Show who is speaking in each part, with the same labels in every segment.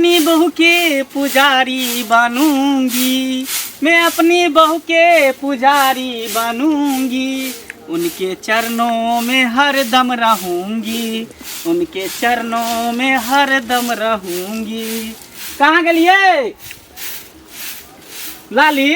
Speaker 1: अपनी बहू के पुजारी बनूंगी, मैं अपनी बहू के पुजारी बनूंगी, उनके चरणों में हर दम रहूंगी, उनके चरणों में हर दम रहूंगी। कहाँ गेलिए लाली?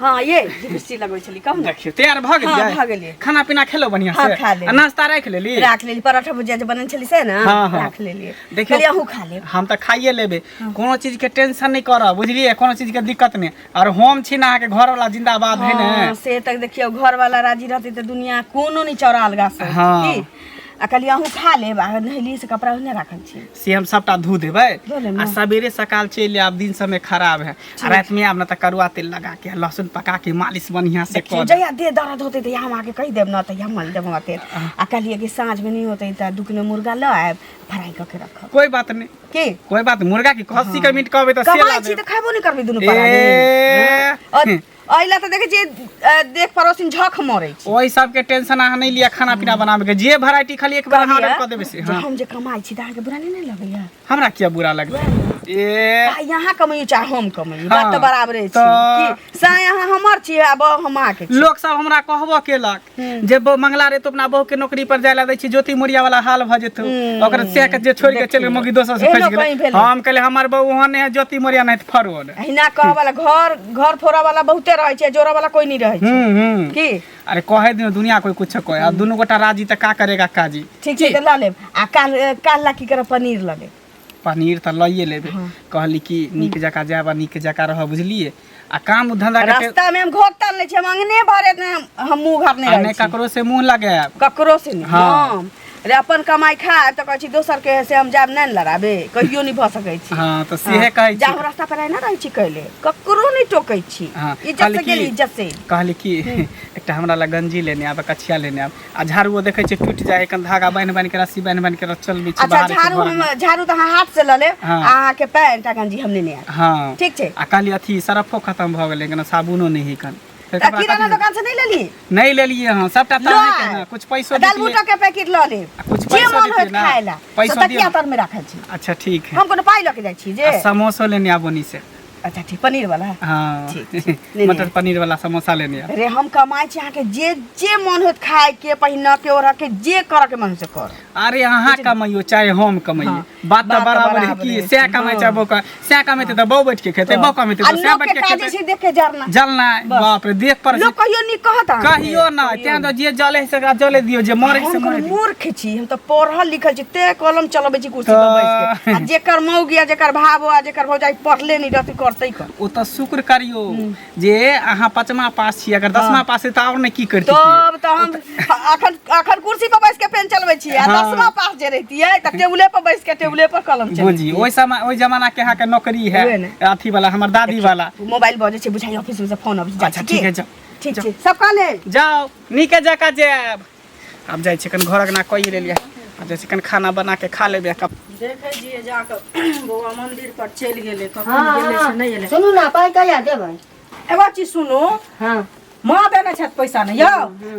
Speaker 2: हाँ, ये लिपस्टिक लगबै छली, कहू ने।
Speaker 1: देखियौ, तैयार भऽ गेलियै?
Speaker 2: हाँ, भऽ गेलियै।
Speaker 1: खाना पीना खेलौ बढ़िआँ
Speaker 2: हाँ,
Speaker 1: से?
Speaker 2: खा लेली।
Speaker 1: आ नाश्ता राखि लेली?
Speaker 2: राख लेली, पराठा भुजिया जे बनल छली से ने।
Speaker 1: हाँ, हाँ।
Speaker 2: राख लेलियै।
Speaker 1: देखियौ,
Speaker 2: कहलियै अहूँ खा लेब।
Speaker 1: हम तऽ खाइए लेबै, कोनो चीजके टेंशन नहि करब, बुझलियै? कोनो चीजके दिक्कत नहि। आर हम छी ने अहाँके घरवाला, जिंदाबाद है ने।
Speaker 2: हाँ, से तक देखियौ, घरवाला राजी रहतै तऽ दुनिया कोनो नहि चौरा अलगा से।
Speaker 1: हाँ।
Speaker 2: की आ कहलियै अहूँ खा लेब, आ नहेलियै से कपड़ा ओहिना राखल छी।
Speaker 1: से हम सबटा धो देबै।
Speaker 2: धो लेब
Speaker 1: आ
Speaker 2: ने।
Speaker 1: सवेरे सकाल चलि आयब, दिन समय खराब है। आ राति में आयब ने तऽ करुआ तेल लगा के लहसुन पका के मालिश बढ़िया से
Speaker 2: देखियौ,
Speaker 1: कऽ देब।
Speaker 2: जहिया देह दर्द होतै तहिया हम अहाँके कहि देब ने, तहिया मल देब हमरा तेल। आ कहलियै कि साँझमे नहि होतै तऽ 2 किलो मुर्गा लऽ आयब, फ्राई कऽ के रखब।
Speaker 1: कोई बात नहीं।
Speaker 2: की
Speaker 1: कोई बात, मुर्गा की खस्सी के मीट कहबै तऽ से
Speaker 2: कमाइ
Speaker 1: ला
Speaker 2: छी
Speaker 1: देब।
Speaker 2: तऽ खेबो नहि करबै दुनू
Speaker 1: ए।
Speaker 2: प्राणी। एहि लए तऽ देखै छियै, देख पड़ोसिन झख मरै छै।
Speaker 1: ओहि सबके टेंशन अहाँ नहि लिअ। खाना पीना बनाबे के जे वेराइटी खाली एक बार अहाँ ऑर्डर कऽ देबै से।
Speaker 2: जे
Speaker 1: हाँ।
Speaker 2: हम जे कमाइ छी तऽ अहाँके बुरा नहि ने लगैया?
Speaker 1: हमरा किया बुरा लगतै ए?
Speaker 2: आ यहाँ कमैयौ चाहे हम कमैयौ, बात
Speaker 1: हाँ,
Speaker 2: तऽ बराबरे छै।
Speaker 1: तऽ
Speaker 2: की साँय अहाँ हमर छियै आ बहू हम अहाँके छी।
Speaker 1: लोक सब हमरा कहबो केलक जे बहु मंगला रे, तो अपना बहू के नौकरी पर जाय ला दै छी, ज्योति मोरिया वाला हाल भऽ जेतौ ओकर, से के जे छोड़ के चलि गेल मौगी दोसर से
Speaker 2: एहनो
Speaker 1: फँसि
Speaker 2: कहीं
Speaker 1: गेलै।
Speaker 2: भेलै।
Speaker 1: हम कहले हमर बहू ओहन नहि है ज्योति मोरिया, नहि तऽ फरोन।
Speaker 2: अहिना कहऽ वाला घर घर फोड़ऽ वाला बहुते रहै छै, जोड़ऽ वाला कोई नहि रहै छै।
Speaker 1: हम्म हम्म
Speaker 2: की
Speaker 1: अरे कहे दियौ, दुनिया कोई कुछ कहे, आ दुनू गोटा राजी तऽ का करेगा काजी।
Speaker 2: ठीक छै, तऽ लऽ लेब। आ काल काल ला की करब? पनीर लऽ लेब।
Speaker 1: पनीर तऽ लइए लेबै। कहली कि नीक जकाँ जायब आ नीक जकाँ रहब, बुझलियै? आ काम धंधा के
Speaker 2: रास्ता में हम घोट तान लै छी, हम अंगने भरे ने हम मुँह घर नहि
Speaker 1: आ
Speaker 2: रहै
Speaker 1: नहि
Speaker 2: छी।
Speaker 1: ककरो से मुँह लगायब।
Speaker 2: ककरो से नहि।
Speaker 1: हाँ।
Speaker 2: हम रे अपन कमाइ खायब तऽ कहै छी दोसर के से हम जायब नहि ने लड़ाबे, कहियो नहि भऽ सकै छी।
Speaker 1: हाँ, तऽ सेहे कहै
Speaker 2: जा
Speaker 1: छी।
Speaker 2: हम रास्ता पर एना रहै छी, कैले ककरो नहि टोकै छी।
Speaker 1: हाँ,
Speaker 2: इज्जत
Speaker 1: कहली
Speaker 2: से गेली, इज्जत से एली।
Speaker 1: कहली कि एकटा हमरा लग गंजी लेने आब, कछिया लेने आब, आ झाड़ूओ देखै छियै टूटि जाइ है, कन धागा बान्हि बान्हि के, रस्सी बान्हि बान्हि के चलबै छी।
Speaker 2: अच्छा।
Speaker 1: बाहर
Speaker 2: झाड़ू हम झाड़ू तऽ अहाँ हाथ से लऽ लेब।
Speaker 1: हाँ।
Speaker 2: आ अहाँके पैंट आ गंजी हम लेने आयब।
Speaker 1: हाँ।
Speaker 2: ठीक छै।
Speaker 1: आ कहली अथी सरफो खतम भऽ गेलै कन, साबुनो नहि है कन। फेर
Speaker 2: तऽ
Speaker 1: कपड़ा
Speaker 2: किराना
Speaker 1: कथी-
Speaker 2: दोकान से नहि लेली?
Speaker 1: नहि लेलियै हँ, सबटा तऽ
Speaker 2: लऽ
Speaker 1: अहाँके
Speaker 2: आयब।
Speaker 1: ने कुछ पैसो
Speaker 2: दाल
Speaker 1: देतियै।
Speaker 2: बूटा के पैकेट लऽ लेब।
Speaker 1: आ कुछ
Speaker 2: जे
Speaker 1: पैसो
Speaker 2: मन
Speaker 1: देतियै
Speaker 2: होयत
Speaker 1: ने।
Speaker 2: खाय ला
Speaker 1: पैसो
Speaker 2: से तकिया
Speaker 1: दियौ।
Speaker 2: तर में राखल छी।
Speaker 1: अच्छा, ठीक है।
Speaker 2: हम कोनो पाइ लऽ के जाइ छी जे
Speaker 1: आ समोसो लेने आबो नी से।
Speaker 2: अच्छा ठीक, पनीर वाला?
Speaker 1: हाँ।
Speaker 2: ठीक, ठीक। लेने
Speaker 1: मटर
Speaker 2: आयब।
Speaker 1: पनीर वाला समोसा लेने आब।
Speaker 2: अरे हम कमाइ छी, अहाँके जे जे मन होयत खाय के, पहिनऽ के, ओढ़ऽ के, जे करऽ के मन से कर।
Speaker 1: अरे अहाँ कमैयो चाहे हम कमैयो,
Speaker 2: हाँ,
Speaker 1: बात तऽ
Speaker 2: बात तऽ
Speaker 1: बराबर है।
Speaker 2: बराबरे
Speaker 1: की
Speaker 2: है।
Speaker 1: सएह कमाइ चाहे बहू सएह कमेतै तऽ बहू बैठ के खेतै, बहू कमेतै
Speaker 2: आ
Speaker 1: तऽ सएह
Speaker 2: लोक
Speaker 1: बैठ
Speaker 2: के
Speaker 1: के
Speaker 2: काजे
Speaker 1: खेतै।
Speaker 2: छै देख के जरना।
Speaker 1: जलना, बाप रे, देख पर
Speaker 2: लोक कहियो नीक कहत अहाँके?
Speaker 1: कहियो ना। तें तऽ जे जले है सेकरा जले दियौ, जे मरे है से
Speaker 2: हम
Speaker 1: मरे
Speaker 2: कोनो
Speaker 1: दियौ।
Speaker 2: मूर्ख छी? हम तऽ पढ़ल लिखल छी, ते कलम चलबै छी कुर्सी पर बैस के। आ जेकर मौगी आ जेकर भावो आ जेकर भौजाई पढ़ले नहि रहतै, करतै कर?
Speaker 1: ओ तऽ शुक्र करियौ जे अहाँ पचमा पास छी, अगर 10मा पास है तऽ आओर नहि की करतियै।
Speaker 2: तब तऽ हम अखन अखन कुर्सी पर बैस के पेन चलबै छी, आ
Speaker 1: हाँ।
Speaker 2: 10मा पास जे रहितियै तऽ टेबुले पर बैस के टेबुले पर कलम
Speaker 1: बुझी
Speaker 2: चलैतियै।
Speaker 1: ओहि समय ओहि जमाना के अहाँके नौकरी है।
Speaker 2: उहे ने।
Speaker 1: अथी वाला, हमर दादी वाला।
Speaker 2: मोबाइल बजै छै, बुझाइ ऑफिस में से फोन अबै छै। जाइ
Speaker 1: अच्छा
Speaker 2: छी
Speaker 1: ठीक
Speaker 2: की?
Speaker 1: है, जाओ।
Speaker 2: ठीक छै, सब कह लेल।
Speaker 1: जाओ, नीके जकाँ जायब। आब जाइ छी, कनि घर अंगना कहि लेलियै, आब जाइ छी कनि खाना बना के खा लेबै कप।
Speaker 3: देखै छियै जाकऽ, बौआ मंदिर पर चलि गेलै, कखन गेलै से नहि एलै।
Speaker 4: सुनू ने, पाइ कहिया देबै?
Speaker 3: एगो चीज सुनू।
Speaker 4: हँ।
Speaker 3: माँ देने छथि पैसा नहि यौ,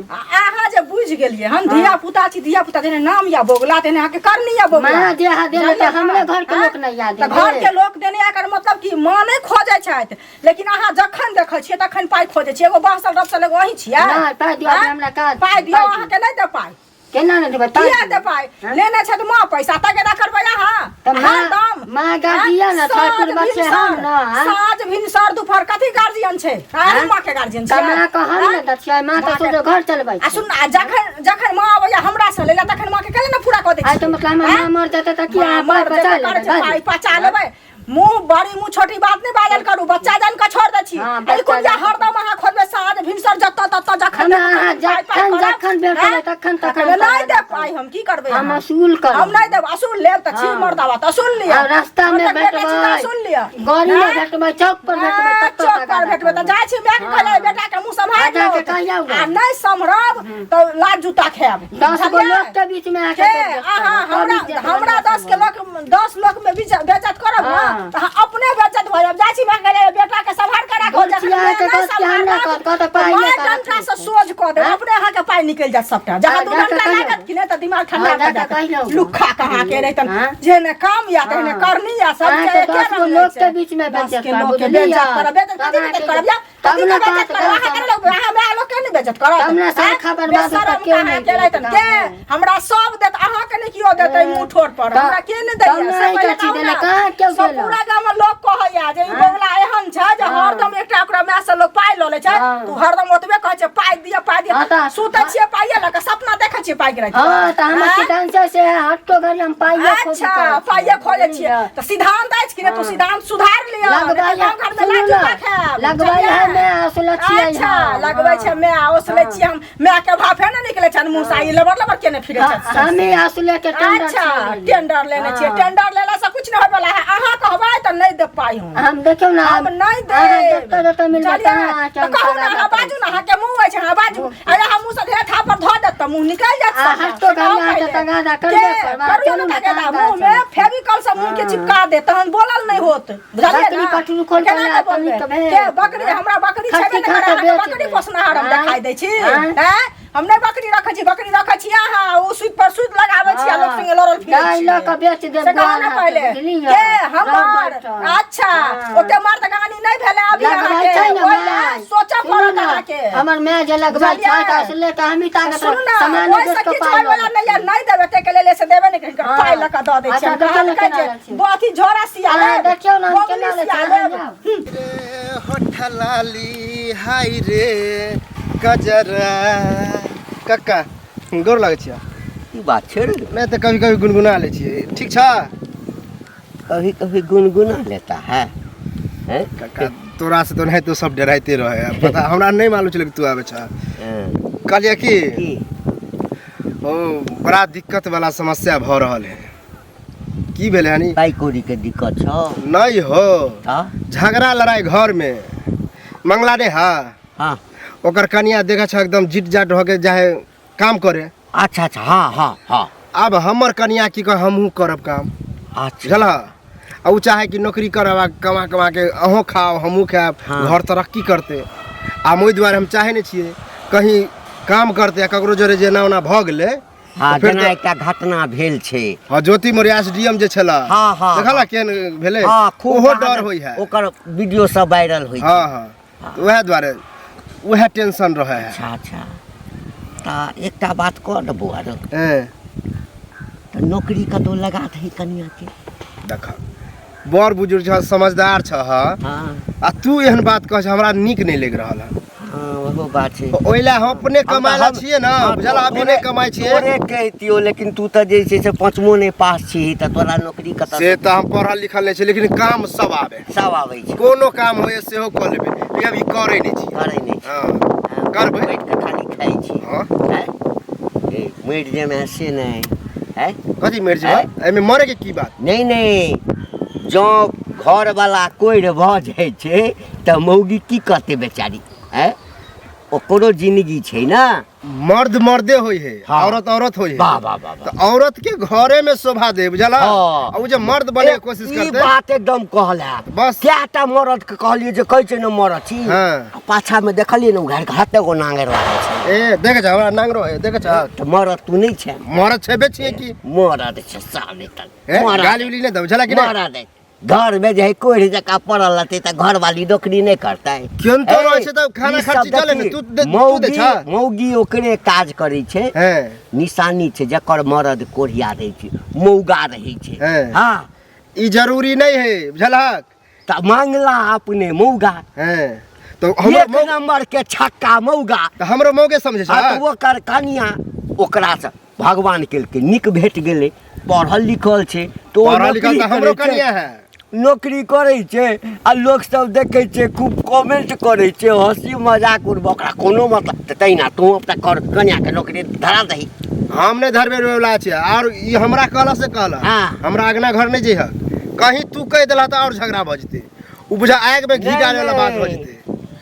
Speaker 3: आ अहाँ जे बुझि गेलियै हम धिया पुता छी, धिया पुता जेने नाम या बौगला तेने अहाँके करनी या बौगला।
Speaker 4: माँ जे अहाँ देने तऽ हमरे घरके लोक नहि याद।
Speaker 3: तऽ घर के लोक देने, एकर मतलब कि माँ नहि खोजै छथि, लेकिन अहाँ जखन देखै छियै तखन पाइ खोजै छियै। एगो बहसल रपसल एगो अहीं छियै।
Speaker 4: नहि, पाइ दियौ।
Speaker 3: आँय?
Speaker 4: हमरा काज
Speaker 3: पाइ दियौ, अहाँके नहि देब पाइ।
Speaker 4: केना नहि देबै पाइ?
Speaker 3: किया देब पाइ? लेने छथि माँ पैसा, तगेदा करबै अहाँ
Speaker 4: तऽ माँ
Speaker 3: हरदम?
Speaker 4: माँ गार्जियन आ
Speaker 3: साँझ
Speaker 4: ठाकुर बच्चे हम
Speaker 3: भिनसर,
Speaker 4: ने, आँय?
Speaker 3: साँझ भिनसर दुपहर कथी गार्जियन छै? अहीं माँ के गार्जियन छियै?
Speaker 4: कमा कऽ हम ने दै छियै, माँ तऽ
Speaker 3: माँ के-
Speaker 4: सोझे घर चलबै
Speaker 3: आ
Speaker 4: छै।
Speaker 3: सुन, आ जखन जखन माँ अबैया हमरा से लैला, तखन माँ के केला ने पूरा कऽ दै
Speaker 4: आइ तऽ
Speaker 3: छियै?
Speaker 4: मतलब हमर
Speaker 3: आँय?
Speaker 4: माँ मर जेतै तऽ की
Speaker 3: माँ
Speaker 4: अहाँ पाइ
Speaker 3: मर
Speaker 4: बचा
Speaker 3: जेतै,
Speaker 4: लेबै?
Speaker 3: करै छै, पाइ
Speaker 4: बाजू।
Speaker 3: पचा लेबै। मुंह बड़ी मुंह छोटी बात नहीं बाजल करू, बच्चा जान के छोड़ दै छी।
Speaker 4: हाँ,
Speaker 3: एहि
Speaker 4: बच्चा
Speaker 3: कुंजा
Speaker 4: जान।
Speaker 3: हरदम अहाँ खोजबै साँझ भिनसर जतऽ ततऽ जखन
Speaker 4: हमरा
Speaker 3: देखबै
Speaker 4: अहाँ
Speaker 3: तखन पाइ पाइ
Speaker 4: जखन
Speaker 3: करब।
Speaker 4: जखन भेटबै
Speaker 3: आँय?
Speaker 4: तखन तखन
Speaker 3: तखन नहि
Speaker 4: पाइ
Speaker 3: देब पाइ, हम की करबै
Speaker 4: हम
Speaker 3: अहाँ?
Speaker 4: असूल करब।
Speaker 3: हम नहि देब, असूल लेब तऽ छी
Speaker 4: हाँ।
Speaker 3: मर्दावा तऽ असूल लिअ।
Speaker 4: आ रास्ता में
Speaker 3: हम तऽ बेटा छी तऽ
Speaker 4: भेटबै,
Speaker 3: असूल लिअ।
Speaker 4: गाड़ी में
Speaker 3: आँय?
Speaker 4: भेटबै, चौक पर भेटबै,
Speaker 3: आँय,
Speaker 4: ततऽ
Speaker 3: चौक पर
Speaker 4: तगादा
Speaker 3: भेटबै तऽ
Speaker 4: करबै।
Speaker 3: जाइ छी माय के कहले बेटा के मुंह सम्हारि
Speaker 4: आ जाके
Speaker 3: लेत।
Speaker 4: कहियौ गे।
Speaker 3: आ नहि सम्हरब तऽ लात जूता खायब।
Speaker 4: 10 गो
Speaker 3: बुझलियै?
Speaker 4: लोक के बीच में आके
Speaker 3: के
Speaker 4: बेइज्जत
Speaker 3: अहाँ
Speaker 4: करब,
Speaker 3: हमरा
Speaker 4: तब इज्जत
Speaker 3: हमरा
Speaker 4: बढ़िआँ
Speaker 3: 10 के लोक 10 लोक में बेइज्जत करब ने
Speaker 4: हाँ।
Speaker 3: तऽ अहाँ अपने बेइज्जत भऽ जायब। जाइ छी माय के बेटा के सम्हार के राखो।
Speaker 4: बुढ़ छियै, अहाँके
Speaker 3: नहि
Speaker 4: कहत कि हमरा
Speaker 3: सम्हारत,
Speaker 4: कहत, कहत
Speaker 3: तऽ
Speaker 4: पाइ
Speaker 3: मारि
Speaker 4: नहि कहत।
Speaker 3: डंटा से सोझ कऽ देब, अपने अहाँके पाइ निकलि जायत सबटा। जहाँ
Speaker 4: हाँ,
Speaker 3: दू
Speaker 4: जा कऽ
Speaker 3: डंटा
Speaker 4: कहियौ।
Speaker 3: लागत कि नहि तऽ दिमाग ठंडा
Speaker 4: हाँ, जा
Speaker 3: भऽ
Speaker 4: कऽ कहियौ।
Speaker 3: जायत। लुक्खा कहाँ के रहितन,
Speaker 4: हाँ।
Speaker 3: जेहने काम या तेहने
Speaker 4: हाँ।
Speaker 3: करनी या, सब
Speaker 4: अहाँके
Speaker 3: के एके
Speaker 4: 10 गो
Speaker 3: रंग
Speaker 4: लोक
Speaker 3: छै।
Speaker 4: के बीच में
Speaker 3: 10
Speaker 4: बेइज्जत
Speaker 3: के
Speaker 4: करब,
Speaker 3: लोक के
Speaker 4: बुझलियै?
Speaker 3: बेइज्जत करब, बेइज्जत
Speaker 4: तब
Speaker 3: कथी
Speaker 4: अहाँके
Speaker 3: बेइज्जत करब या?
Speaker 4: तब
Speaker 3: कथी
Speaker 4: ने
Speaker 3: के बेइज्जत
Speaker 4: कहत
Speaker 3: करब? अहाँ
Speaker 4: गलत
Speaker 3: केना लोक, अहाँ माय लोक के नहि बेइज्जत करत?
Speaker 4: तब ने
Speaker 3: आँय?
Speaker 4: सरखा बर्बाद
Speaker 3: बेशरम
Speaker 4: होतऽ, केओ
Speaker 3: कहाँ
Speaker 4: नहि
Speaker 3: के रहितन?
Speaker 4: देत
Speaker 3: के?
Speaker 4: गाँवमे।
Speaker 3: हमरा सब देत, अहाँके नहि केओ देतै मुँह ठोर पर, हमरा के नहि
Speaker 4: तब
Speaker 3: दैया
Speaker 4: ने
Speaker 3: से
Speaker 4: अहींके
Speaker 3: पहिले
Speaker 4: छी
Speaker 3: कहू
Speaker 4: देने,
Speaker 3: ने।
Speaker 4: कहाँ केओ
Speaker 3: सब
Speaker 4: देलक?
Speaker 3: पूरा गाममे लोक कहैया जे ई बौला एहन छै जे हरदम एकटा ओकरा माय से लोक पाइ लऽ लै छै,
Speaker 4: हाँ।
Speaker 3: तू हरदम ओतबे कहै छै पाइ दिअ पाइ दिअ।
Speaker 4: हाँ तऽ-
Speaker 3: सुतै छियै पाइए लऽ कऽ, सपना देखै छियै पाइ के राति कऽ।
Speaker 4: हाँ तऽ हमर
Speaker 3: आँय?
Speaker 4: सिद्धांत छै से हट्टो घड़ी हम पाइए खोजी
Speaker 3: अच्छा
Speaker 4: करै छियै।
Speaker 3: पाइए खोजै छियै
Speaker 4: बुझलियै?
Speaker 3: तऽ सिद्धांत अछि कि नहि? तू सिद्धांत सुधार लिअ,
Speaker 4: लगबै
Speaker 3: नहि तऽ गाँव घरमे
Speaker 4: सुनू
Speaker 3: लाठी
Speaker 4: ने,
Speaker 3: राखब,
Speaker 4: लगबै
Speaker 3: बुझलियै?
Speaker 4: है माय, असुलै छियै
Speaker 3: अच्छा
Speaker 4: हम।
Speaker 3: लगबै छै माय, ओसलै छियै हम, माय के भाफे ने निकलै छनि मुँह से, ई लबर लबर केने फिरै छथि।
Speaker 4: हमे असुले के टेंडर
Speaker 3: अच्छा
Speaker 4: छियै।
Speaker 3: टेंडर लेने छियै,
Speaker 4: हाँ।
Speaker 3: टेंडर लेला से कुछ नहि होय वाला है। अहाँ कहबै तऽ नहि देब पाइ हम।
Speaker 4: हम देखियौ ने,
Speaker 3: हम नहि
Speaker 4: अहाँ
Speaker 3: देब।
Speaker 4: जतऽ जतऽ मिलबै
Speaker 3: बुझलियै?
Speaker 4: तहाँ अहाँके
Speaker 3: तऽ
Speaker 4: हम
Speaker 3: कहू ने,
Speaker 4: सारा
Speaker 3: अहाँ
Speaker 4: बात
Speaker 3: बाजू ने, अहाँके मुँह अछि, अहाँ बाजू। अरे अहाँ मुँह से ढेर थापर धऽ देत तऽ मुँह निकलि जायत
Speaker 4: आ
Speaker 3: सबटा।
Speaker 4: हट्टो
Speaker 3: से कहू
Speaker 4: घड़ी अहाँके
Speaker 3: पहिले।
Speaker 4: तगादा
Speaker 3: के?
Speaker 4: करबे करब, अहाँ
Speaker 3: करियौ
Speaker 4: चलू
Speaker 3: ने
Speaker 4: ने,
Speaker 3: तगादा,
Speaker 4: तगादा
Speaker 3: मुँहमे
Speaker 4: चलू।
Speaker 3: फेविकॉल से मुँह के चिपका दे तहन बोलल नहि होत, बुझलियै
Speaker 4: बकरी
Speaker 3: ने?
Speaker 4: पटरू खोल
Speaker 3: केना
Speaker 4: कऽ
Speaker 3: के बोलबै?
Speaker 4: तनी तऽ भेल।
Speaker 3: के बकरी? हमरा बकरी छेबे
Speaker 4: खस्सी
Speaker 3: नहि करे,
Speaker 4: खा कऽ
Speaker 3: अहाँके
Speaker 4: बेच
Speaker 3: बकरी
Speaker 4: देब।
Speaker 3: पोसनाहर हम
Speaker 4: आँय?
Speaker 3: देखाइ दै छी।
Speaker 4: आँय?
Speaker 3: आँय? हम नहि बकरी रखै छी, बकरी रखै छी अहाँ, ओ सुति पर सुति लगाबै छी आ लोक संगे लड़ल फिरै
Speaker 4: गाय
Speaker 3: छी।
Speaker 4: लऽ कऽ बेच देब
Speaker 3: से कहू ने
Speaker 4: ग्वाल हाथ,
Speaker 3: पहिले।
Speaker 4: बुझलियै?
Speaker 3: के हमर?
Speaker 4: रह बैठल।
Speaker 3: अच्छा
Speaker 4: हाँ।
Speaker 3: ओते मर्द गानी नहि भेलै अभी
Speaker 4: लगबै
Speaker 3: अहाँके,
Speaker 4: छै ने
Speaker 3: ओहि लए
Speaker 4: माय।
Speaker 3: सोचऽ
Speaker 4: सुनू
Speaker 3: पड़त
Speaker 4: ने,
Speaker 3: अहाँके।
Speaker 4: हमर माय जे लगबै छै
Speaker 3: बुझलियै?
Speaker 4: तऽ असले तऽ हमही ताकत
Speaker 3: सुनू ने,
Speaker 4: सामान
Speaker 3: ओहिसँ
Speaker 4: बेच कऽ
Speaker 3: किछु
Speaker 4: पाइ
Speaker 3: होइवला
Speaker 4: लऽ
Speaker 3: नहि यऽ, नहि देबै ताहिके लेल से देबै नहि, हिनकर
Speaker 4: हाँ।
Speaker 3: पाइ लऽ कऽ दऽ दै
Speaker 4: अच्छा,
Speaker 3: छियनि।
Speaker 4: देखियौ ने
Speaker 3: कहलकै
Speaker 4: केना
Speaker 3: जे
Speaker 4: लै छी।
Speaker 3: अथी झोरा सिया
Speaker 4: हाँ,
Speaker 3: लेब,
Speaker 4: देखियौ ने हम
Speaker 3: बबली
Speaker 4: केना लै
Speaker 3: सिया
Speaker 4: छी,
Speaker 3: लेब।
Speaker 4: अहाँ जाउ।
Speaker 5: रे होठलाली हाय रे कजरा। कक्का गोर लागै छियै।
Speaker 6: की बात छै रे?
Speaker 5: नहि तऽ कभी कभी गुनगुना लै छियै। ठीक छ?
Speaker 6: कभी कभी गुनगुना लेता है, हैं?
Speaker 5: कक्का तोरा से तो नहीं तो सब डराइते रहे, पता हमरा नहीं मालूम छलै कि तू आबै छ।
Speaker 6: हाँ,
Speaker 5: कहलियै कि
Speaker 6: की?
Speaker 5: ओ बड़ा दिक्कत वाला समस्या भऽ रहल है। की भेलै हनी?
Speaker 6: पाइ कौड़ी के दिक्कत छौ?
Speaker 5: नहीं हो।
Speaker 6: तऽ
Speaker 5: झगड़ा लड़ाई घर में मंगला रे। हाँ
Speaker 6: हाँ
Speaker 5: ओकर कनिया देखै छ एकदम जिट जाट हो के जाहे काम करे।
Speaker 6: अच्छा अच्छा, हाँ हाँ हाँ।
Speaker 5: अब हमर कनिया की कह हमहूँ करब काम।
Speaker 6: अच्छा
Speaker 5: बुझल? आ ओ चाहे कि नौकरी करब आ कमा कमा के अहूँ खाओ हमहूँ खायब।
Speaker 6: हाँ।
Speaker 5: घर तरक्की करते। आ ओहि दुआरे हम चाहे नहि छियै कहीं काम करते आ ककरो जोरे जे एना ओना भऽ गेलै।
Speaker 6: हाँ
Speaker 5: तऽ फेर
Speaker 6: जेना
Speaker 5: तऽ-
Speaker 6: एकटा घटना भेल छै।
Speaker 5: हाँ Jyoti Maurya S D M जे छला।
Speaker 6: हाँ, हाँ,
Speaker 5: देखल
Speaker 6: हाँ।
Speaker 5: केहन भेलै?
Speaker 6: हाँ खूब
Speaker 5: ओहो
Speaker 6: अहाँके
Speaker 5: डर होइ है।
Speaker 6: ओकर वीडियो सब वायरल होइ छै।
Speaker 5: हाँ हाँ, तऽ उएह दुआरे उएह टेंशन रहै है।
Speaker 6: अच्छा अच्छा, तऽ एकटा बात कह ने बौआ रो,
Speaker 5: हैं,
Speaker 6: तऽ नौकरी कतहु लगा दही कनिया के।
Speaker 5: देख बड़ बुजुर्ग छ, समझदार छ। हाँ
Speaker 6: हाँ
Speaker 5: आ तू एहन बात कह हमरा नीक नहीं लागि रहल है।
Speaker 6: हाँ ओहो बात छै।
Speaker 5: ओहि लए हम अपने कमाय ला छियै ने, बुझल? अभी नहि कमाइ छियै।
Speaker 6: तोरे कहितियौ, लेकिन तू तऽ जे छै से पाँचमो नहि पास छी, तऽ तोरा नौकरी कतऽ?
Speaker 5: से तऽ हम पढ़ल लिखल नहि छी, लेकिन काम सब आबे।
Speaker 6: सब आबै छै।
Speaker 5: कोनो काम होय सेहो कऽ लेबै, लेकिन अभी करै नहि छी।
Speaker 6: करै नहि छी।
Speaker 5: हँ
Speaker 6: हाँ,
Speaker 5: करबै।
Speaker 6: बैठ कऽ खाली खाइ छी।
Speaker 5: हँ
Speaker 6: हैं? ए, मरि जेमे से नहि हैं?
Speaker 5: कथी मरि जेबै? एहिमे मरे के की बात?
Speaker 6: नहि नहि, जँ घरवला कोढ़ि भऽ जाइ छै तऽ मौगी की करतै बेचारी? हैं? ओकरो जिंदगी छै ने।
Speaker 5: मर्द मर्दे होइ है।
Speaker 6: हाँ।
Speaker 5: औरत औरत होइ है।
Speaker 6: वाह वाह वाह वाह।
Speaker 5: तऽ औरत के घरे में शोभा दे, बुझल?
Speaker 6: हाँ।
Speaker 5: आ उ जे मर्द बने के कोशिश
Speaker 6: ई
Speaker 5: करते
Speaker 6: बात एकदम कहल है।
Speaker 5: बस।
Speaker 6: कएटा मरद के कहलियै जे कहै छै ने मरद छी।
Speaker 5: हाँ।
Speaker 6: आ पाछा में देखलियै ने उघारि के हाथे गो नांगरि लागल छै।
Speaker 5: ए देख जा हमरा नांगरो है, देख जा।
Speaker 6: तऽ मरद तू नहि छै?
Speaker 5: मरद छेबे छियै की।
Speaker 6: मरद छै साले तक।
Speaker 5: ए
Speaker 6: मरद
Speaker 5: गाली उली नहि दे, बुझल कि नहि?
Speaker 6: मरद है। घर में जे है कोढ़ि जकाँ पड़ल रहतै तऽ घरवाली नौकरी नहि करतै?
Speaker 5: केहन तो रहै
Speaker 6: ए,
Speaker 5: छै तऽ खाना
Speaker 6: ई सब
Speaker 5: खर्ची चले ने,
Speaker 6: देखी,
Speaker 5: तू दे
Speaker 6: मौगी
Speaker 5: छा?
Speaker 6: मौगी ओकरे काज करै छै।
Speaker 5: हैं
Speaker 6: निशानी छै जकर मरद कोढ़िया रहै छै, मौगा रहै छै।
Speaker 5: हैं।
Speaker 6: हाँ
Speaker 5: ई जरूरी नहीं है, बुझलहक?
Speaker 6: तऽ मांगला अपने मौगा।
Speaker 5: हैं तो हमरो
Speaker 6: एक नंबर के छक्का मौगा।
Speaker 5: तऽ हमरो मौगे समझे
Speaker 6: आ तऽ
Speaker 5: छै।
Speaker 6: ओकर कनिया ओकरासँ भगवान केलकै नीक भेट गेलै, पढ़ल लिखल छै तऽ ओ
Speaker 5: पढ़ल लिखल
Speaker 6: नौकरी
Speaker 5: तऽ हमरो
Speaker 6: करै छै।
Speaker 5: कनिया है।
Speaker 6: नौकरी करै छै आ लोक सब देखै छै, खूब कमेंट करै छै, हँसी मजाक उड़बै, ओकरा कोनो मतलब तऽ तहिना तू अपना कर कनियाके नौकरी धरा दही।
Speaker 5: हम नहि धरबे वाला छियै। और ई हमरा कहला से कहला।
Speaker 6: हाँ।
Speaker 5: हमरा अगना घर नहीं जइहक, कहीं तू कहि देला तऽ और झगड़ा भऽ जेतै। उ बुझा आगि में घी डाले वाला बात भऽ जेतै।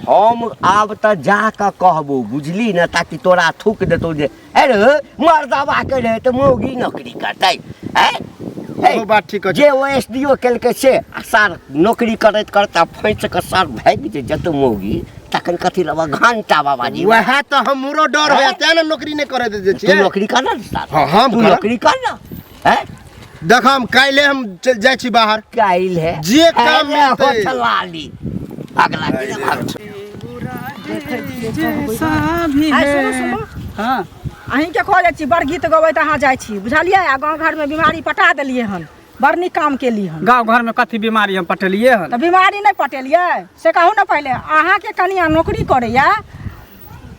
Speaker 6: हम आब तऽ जा कऽ कहबो, बुझली ने, ताकि तोरा थूक देतौ जे अरे मर्दबा के रहै तऽ मौगी नौकरी करतै। आँय हे,
Speaker 5: ओहो बात ठीक
Speaker 6: जे ओ एस डी ओ केलकै से आ सार नौकरी करैत करैत आ फँसि कऽ सार भागि जे जतौ मौगी तखन कथी लेबऽ घंटा बाबाजी
Speaker 5: वएह तऽ हमरो डर होया तें ने नौकरी नहि करे दै
Speaker 6: तू
Speaker 5: छियै
Speaker 6: नौकरी कर ना सार
Speaker 5: हाँ, हम
Speaker 6: तू
Speaker 5: करब।
Speaker 6: नौकरी कर ना हैं
Speaker 5: देख हम काल्हि हम जाइ छी बाहर
Speaker 6: काल्हि है
Speaker 5: जे काम
Speaker 6: अरे
Speaker 5: मिलतै।
Speaker 6: होठल लाली अगला दिन भाग।
Speaker 1: जैसा भी
Speaker 3: आइ
Speaker 1: है
Speaker 3: सुनू सुनू
Speaker 1: हाँ
Speaker 3: अहीँके खोजै छी बड़ गीत गबैत अहाँ जाइ छी बुझलियै आ गाँव घरमे बीमारी पटा देलियै हन बड़ नीक काम केली हन
Speaker 1: गाँव घर में कथी बीमारी हम पटेलिए हन
Speaker 3: तऽ बीमारी नहि पटेलियै से कहू ने पहिले अहाँके कनिया नौकरी करैया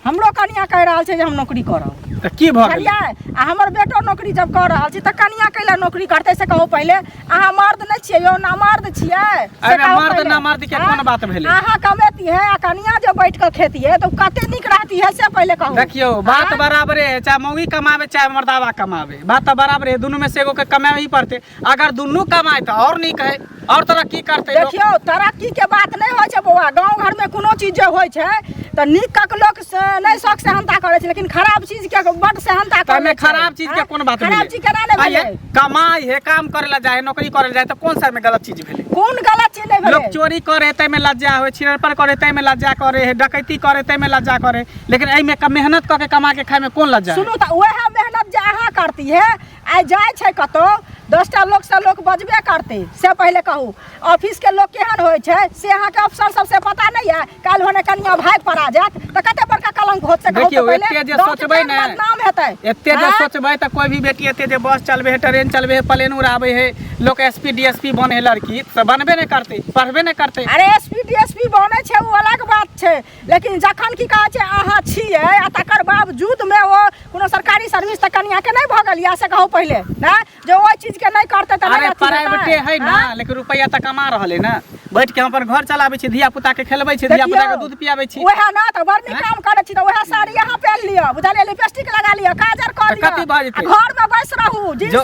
Speaker 3: हमरो कनिया कहि रहल छै जे हम नौकरी करब
Speaker 1: तऽ की भऽ गेलै
Speaker 3: बुझलियै आ हमर बेटो नौकरी जब कऽ रहल छै तऽ कनिया कैला नौकरी करतै से कहू पहिले अहाँ मर्द नहि छियै यौ ना मर्द छियै से
Speaker 1: अरे
Speaker 3: कहू
Speaker 1: मर्द
Speaker 3: पहिले।
Speaker 1: ना मर्द के कोन बात भेलै?
Speaker 3: अहाँ कमेती है आ कनिया जे बैठ कऽ खेती है तऽ उ कते नीक रहती है से पहिले कहू
Speaker 1: देखियौ बात
Speaker 3: आँय?
Speaker 1: बराबरे है चाहे मौगी कमावे चाहे मर्दावा कमावे बात तऽ बराबरे है दुनू में से एगो के कमावे ही पड़ते अगर दुनू कमाए तऽ और नीक है और तरक्की करते लोग।
Speaker 3: देखियौ तरक्की के बात नहि होइ छै बौआ गाँव घर में कोनो चीज जे होइ छै तऽ नीक कऽ लोक से नहि शौक सेहनता करै छै लेकिन खराब चीज के बड सेहनता
Speaker 1: तऽ
Speaker 3: करै
Speaker 1: एहिमे
Speaker 3: छै
Speaker 1: खराब चीज के कोन बात
Speaker 3: खराब
Speaker 1: भेलै?
Speaker 3: चीज केना नहि
Speaker 1: आइये,
Speaker 3: भेलै
Speaker 1: कमाई है काम करे ला जाए नौकरी करे ला जाए तऽ कोन सा में गलत चीज भेलै
Speaker 3: कोन गलत चीज नहि
Speaker 1: लोग
Speaker 3: भेलै
Speaker 1: चोरी करे है ताहिमे लज्जा होइ छिनरपन करे ताहिमे लज्जा करे है डकैती करे ताहिमे लज्जा करे लेकिन एहिमे मेहनत कऽ के कमा के खाइमे कोन लज्जा है?
Speaker 3: सुनू तऽ उएह मेहनत जे अहाँ करती है आइ जाइ छै कतहु 10टा लोकसँ लोक बजबे करतै से पहिले कहू ऑफिसके लोक केहन होइ छै से अहाँके अफसर सबसे पता नहि यऽ काल्हि होने कनिया भागि पड़ा जायत तऽ कते बड़का कलंक होत से कहू
Speaker 1: देखियौ
Speaker 3: तऽ पहिले
Speaker 1: एते जे
Speaker 3: गाँवके
Speaker 1: सोचबै
Speaker 3: केहन
Speaker 1: ने
Speaker 3: बदनाम हेतै
Speaker 1: एते जे
Speaker 3: आँय?
Speaker 1: सोचबै तऽ कोई भी बेटी एते जे बस चलबे है ट्रेन चलबे है प्लेन उड़ाबै है लोक एसपी डीएसपी बने है लड़की तऽ बनबे नहि करतै पढ़बे नहि करतै
Speaker 3: अरे एसपी डीएसपी बनै छै ओ अलग बात छै लेकिन जखन की कहै छै अहाँ छियै आ तकर बावजूद मे ओ कोनो सरकारी सर्विस तऽ कनियाके नहि भऽ गेल यऽ से कहू पहिले ने जे ओहि चीजके नहि करतै तऽ नहि
Speaker 1: अरे
Speaker 3: अथी हेतै?
Speaker 1: प्राइवेटे है ना
Speaker 3: आँय?
Speaker 1: लेकिन रुपैआ तऽ कमा रहल है ना बैठ के हम अपन घर चलाबै छी धिया पुता के खेलबै छी धिया पुता के दूध पियाबै छी
Speaker 3: वएह ना तऽ बड़ नीक
Speaker 1: आँय?
Speaker 3: काम करै छी तऽ वएह साड़ी अहाँ पहिन लिअ बुझलियै लिपस्टिक लगा लिअ काजर कऽ
Speaker 1: तऽ
Speaker 3: लिअ
Speaker 1: कथी भऽ जेतै?
Speaker 3: आ घरमे बैस रहू जींस